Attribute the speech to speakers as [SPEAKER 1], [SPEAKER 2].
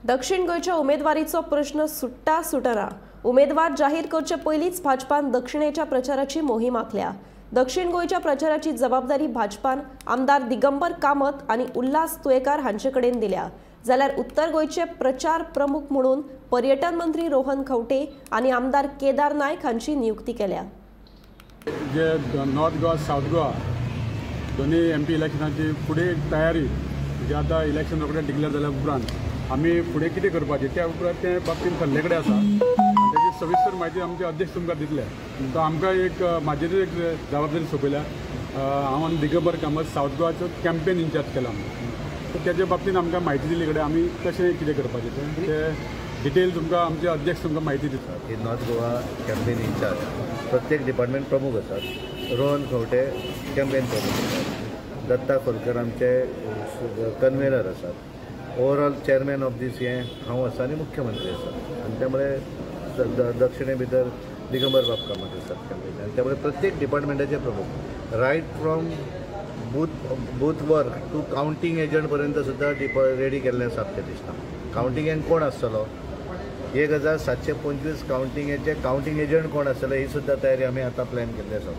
[SPEAKER 1] दक्षिण गोंयच्या उमेदवारीचो प्रश्न सुट्टा सुटना. उमेदवार जाहीर करचे पयलींच भाजपान दक्षिणेच्या प्रचाराची मोहीम आंखल्या. दक्षिण गोंयच्या प्रचाराची जबाबदारी भाजपान आमदार दिगंबर कामत आनी उल्हास तुयेकार हांचे कडेन दिल्या. जाल्यार उत्तर गोंयचे प्रचार प्रमुख म्हणून पर्यटन मंत्री रोहन खंवटे आनी आमदार केदार नायक हांची नियुक्ती केल्या.
[SPEAKER 2] जे नॉर्थ गोवा सावथ गोवा दोनूय एमपी इलेक्शनाची फुडें तयारी म्हणजे आतां इलेक्शन रोखडें डिक्लेअर जाल्या उपरांत आमी फुडें कितें करपाचें त्या उपरांत ते बाबतीन ठरले कडेन आसा. ताची सविस्तर म्हायती आमचे अध्यक्ष तुमकां दितले. तो आमकां एक म्हाजेर एक जबाबदारी सोंपयल्या. हांव आनी दिगंबर कामत सावथ गोवाचो कॅम्पेन इन्चार्ज केला आमी. तेजे बाबतीन आमकां म्हायती दिल्ली कडेन आमी कशें कितें करपाचें तें ते डिटेल तुमकां आमचे अध्यक्ष तुमकां म्हायती दितात.
[SPEAKER 3] ही नॉर्थ गोवा कॅम्पेन इन्चार्ज प्रत्येक डिपार्टमेंट प्रमुख आसात. रोहन खंवटे कॅम्पेन प्रमुख आसात, दत्ता खोलकर आमचे कन्वेनर आसात, ओवरऑल चेअरमॅन ऑफ दीस हें हांव आसा आनी मुख्यमंत्री आसा. आनी त्यामुळे दक्षिणे भितर दिगंबर बाब कामत आसात कॅम्पेन. आनी त्यामुळे प्रत्येक डिपार्टमेंटाचे प्रमुख right from booth work to counting agent पर्यंत सुद्दां रेडी केल्लें आसा. आमचें दिसता कावंटींग एजंट कोण आसतलो, 1725 कावंटींग एजंट कोण आसतले ही सुद्दां तयारी आमी आतां प्लॅन केल्ली आसा.